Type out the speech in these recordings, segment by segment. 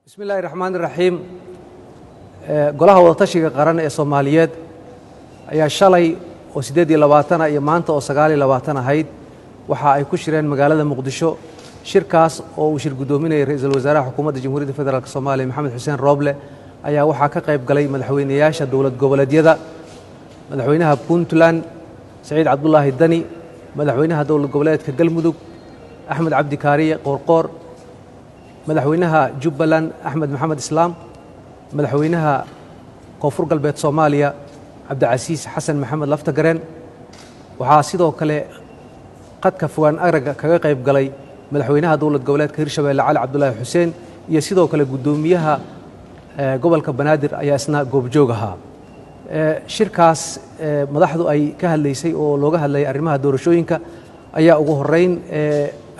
Bismi illaahi raxmaan iraxiim. Golaha Wadatashiga Qaran ee Soomaaliyeed ayaa shalay oo 28 iyo maanta oo 29 ahayd waxa ay ku shireen magaalada Muqdisho. Shirkaas oo uu shir guddoominayay ra-iisul wasaaraha Xukuumadda Jamhuuriyadda Federaalk Soomaaliya, Maxamed Xuseen Rooble, ayaa waxaa ka qayb galay madaxweyneyaasha dowlad goboleedyada: madaxweynaha Puntland, Saciid Cabdulaahi Dani; madaxweynaha dowlad goboleedka Galmudug, Axmed Cabdi Kaariye Qoorqoor; madaxweynaha Jubbaland, Axmed Maxamed Islaam; madaxweynaha Koonfur Galbeed Soomaaliya, Cabdicasiis Xasan Maxamed Laftagareen. Waxaa sidoo kale qadka fogaan aragga kaga qayb galay madaxweynaha dowlad goboleedka Hirshabeelle, Cali Cabdulaahi Xuseen, iyo sidoo kale guddoomiyaha gobolka Banaadir ayaa isna goobjoog ahaa. Shirkaas madaxdu ay ka hadlaysay oo looga hadlayay arrimaha doorashooyinka ayaa ugu horeyn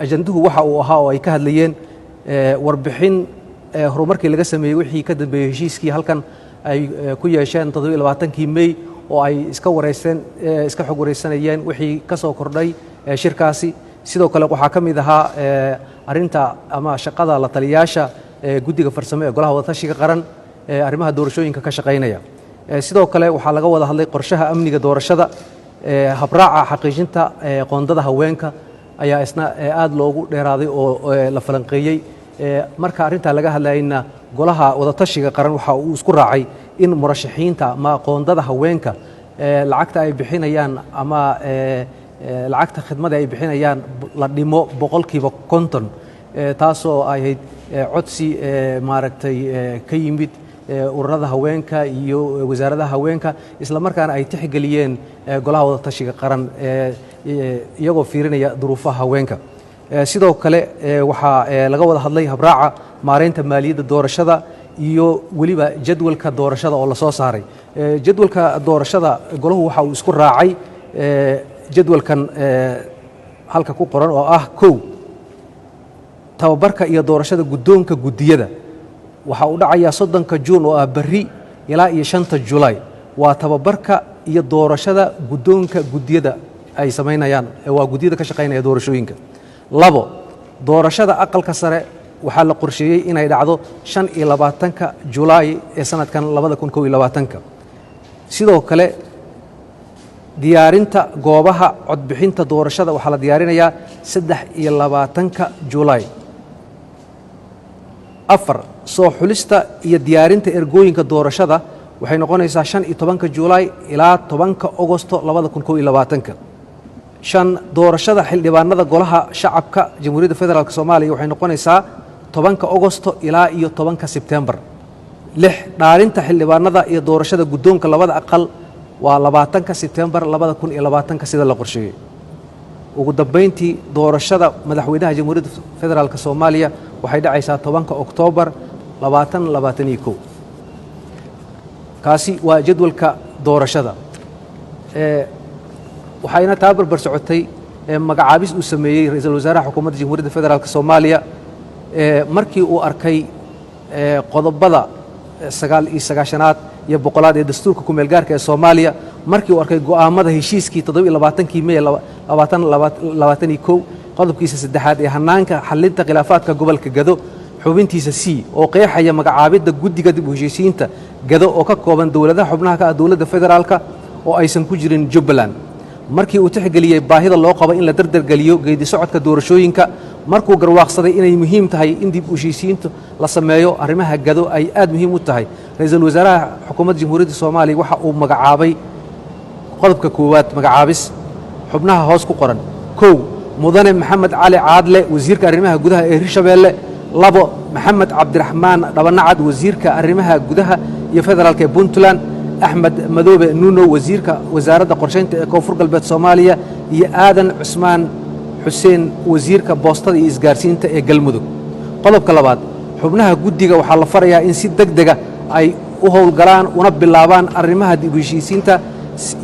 ajanduhu waxa uu ahaa oo ay ka hadlayeen warbixin horumarkii laga sameeyey wixii ka dambeeyey heshiiskii halkan ay ku yeesheen 27-kii Mey, oo ay iska wareysteen, iska xog wareysanayeen wixii ka soo kordhay shirkaasi. Sidoo kale waxaa ka mid ahaa arrinta ama shaqada la taliyaasha guddiga farsamo ee Golaha Wadatashiga Qaran ee arrimaha doorashooyinka ka shaqaynaya. Sidoo kale waxaa laga wada hadlay qorshaha amniga doorashada. Habraaca xaqiijinta qoondada haweenka ayaa isna aad loogu dheeraaday oo la falanqeeyey. Marka arrintaa laga hadlayna, Golaha Wadatashiga Qaran waxa uu isku raacay in murashaxiinta ama qoondada haweenka lacagta ay bixinayaan ama lacagta khidmada ay bixinayaan la dhimo 50%, taasoo ahayd codsi maaragtay ka yimid ururada haweenka iyo wasaaradaha haweenka, isla markaana ay tixgeliyeen Golaha Wadatashiga Qaran iyagoo fiirinaya duruufaha haweenka. Sidoo kale waxaa laga wada hadlay habraaca maareynta maaliyadda doorashada iyo weliba jadwalka doorashada oo lasoo saaray. Jadwalka doorashada golahu waxa uu isku raacay jadwalkan halka ku qoran oo ah: 1, tababarka iyo doorashada guddoonka guddiyada waxa uu dhacayaa 30-ka Juun oo ah berri ilaa iyo 5-ta Julaay. Waa tababarka iyo doorashada guddoonka guddiyada ay samaynayaan, waa guddiyada ka shaqaynaya doorashooyinka. 2, doorashada Aqalka Sare waxaa la qorsheeyey inay dhacdo 25-ka Julaay ee sanadkan 2021-ka. Sidoo kale diyaarinta goobaha codbixinta doorashada waxaa la diyaarinayaa 23-ka Julaay. 4, soo xulista iyo diyaarinta ergooyinka doorashada waxay noqonaysaa 15-ka Julaay ilaa 10-ka Ogosto 2021-ka. 5, doorashada xildhibaanada Golaha Shacabka Jamhuuriyadda Federaalk Soomaaliya waxay noqonaysaa 10-ka Ogosto ilaa iyo 10-ka Sebtembar. 6, dhaarinta xildhibaanada iyo doorashada guddoonka labada aqal waa 20-ka Sebtembar 2020-ka sida la qorsheeyey. Ugu dambayntii, doorashada madaxweynaha Jamhuuriyadda Federaalk Soomaaliya waxay dhacaysaa 10-ka Oktoobar 2021. Kaasi waa jadwalka doorashada. Waxayna taa barbar socotay magacaabis uu sameeyey ra-iisul wasaaraha Xukuumadda Jamhuuriyadda Federaalk Soomaaliya markii uu arkay qodobada 99-aad iyo 100-aad ee dastuurka kumeel gaarka ee Soomaaliya, markii uu arkay go'aamada heshiiskii 27-kii Mey 2021, qodobkiisa saddexaad ee hanaanka xalinta khilaafaadka gobolka Gado, xubintiisa C oo qeexaya magacaabidda guddiga dib u heshiisiinta Gado oo ka kooban dowladaha xubnaha ka ah dowladda federaalka oo aysan ku jirin Jubbaland, markii uu tixgeliyey baahida loo qabo in la dardargeliyo geedi socodka doorashooyinka, markuu garwaaqsaday inay muhiim tahay in dib u heshiisiintu la sameeyo arrimaha Gado ay aad muhiim u tahay, ra-iisul wasaaraha Xukuumadda Jamhuuriyadda Soomaaliya waxa uu magacaabay: qodobka koowaad, magacaabis xubnaha hoos ku qoran: 1, Mudane Maxamed Cali Caadle, wasiirka arrimaha gudaha ee Hirshabeelle; 2, Maxamed Cabdiraxmaan Dhabanacad, wasiirka arrimaha gudaha iyo federaalka ee Puntland; Axmed Madoobe Nuunow, wasiirka wasaaradda qorshaynta ee Koonfur Galbeed Soomaaliya; iyo Aadan Cusmaan Xuseen, wasiirka boostada iyo isgaarsiinta ee Galmudug. Qodobka labaad, xubnaha guddiga waxaa la farayaa in si deg dega ay u howlgalaan una bilaabaan arrimaha dib u heshiisiinta,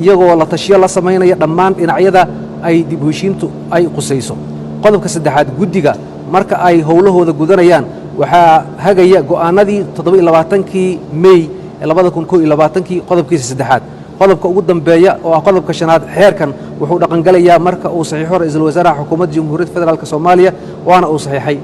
iyagoo la tashiyo la samaynaya dhammaan dhinacyada ay dib u heshiintu ay qusayso. Qodobka saddexaad, guddiga marka ay howlahooda gudanayaan waxaa hagaya go'aanadii 27-kii Mey 2021-kii, qodobkiisa saddexaad. Qodobka ugu dambeeya oo ah qodobka shanaad, xeerkan wuxuu dhaqangelayaa marka uu saxiixo ra-iisul wasaaraha Xukuumadda Jamhuuriyadda Federaalk Soomaaliya, waana uu saxiixay.